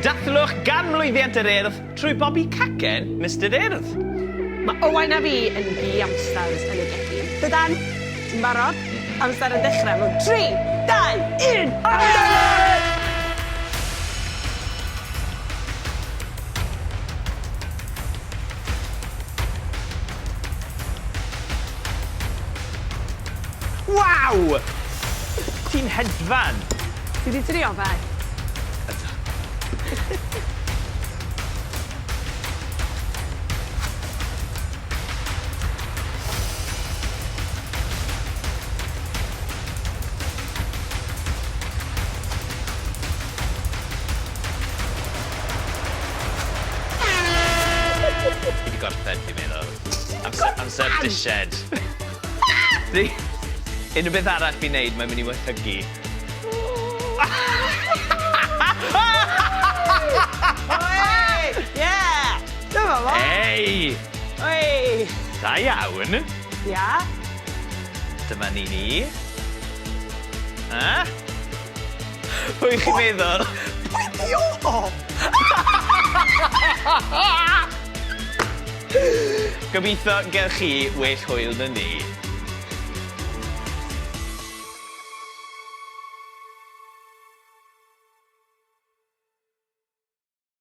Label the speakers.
Speaker 1: Dathlwch ganmlwyddiant yr Urdd trwy bobi cacen Mister Urdd.
Speaker 2: Mae Owain a fi yn giamstars yn y gegin. Dydan? Ti'n barod? Amser yn dechrau mewn 3, 2, 1, amdani!
Speaker 1: Waw! Ti'n hedfan!
Speaker 2: Ti 'di trio fe?
Speaker 1: Ydw. Fi 'di gorffen, fi'n meddwl. Amser, amser dished. Di, unrhyw beth arall fi'n neud, mae'n mynd i waethygu.
Speaker 2: Oi! Yeah! Dyma fo!
Speaker 1: Ei!
Speaker 2: Oi!
Speaker 1: Da iawn.
Speaker 2: Ia?
Speaker 1: Dyma ni ni. A? Pwy chi'n meddwl?
Speaker 2: Pwy 'di o?
Speaker 1: Gobeithio gewch chi well hwyl na ni.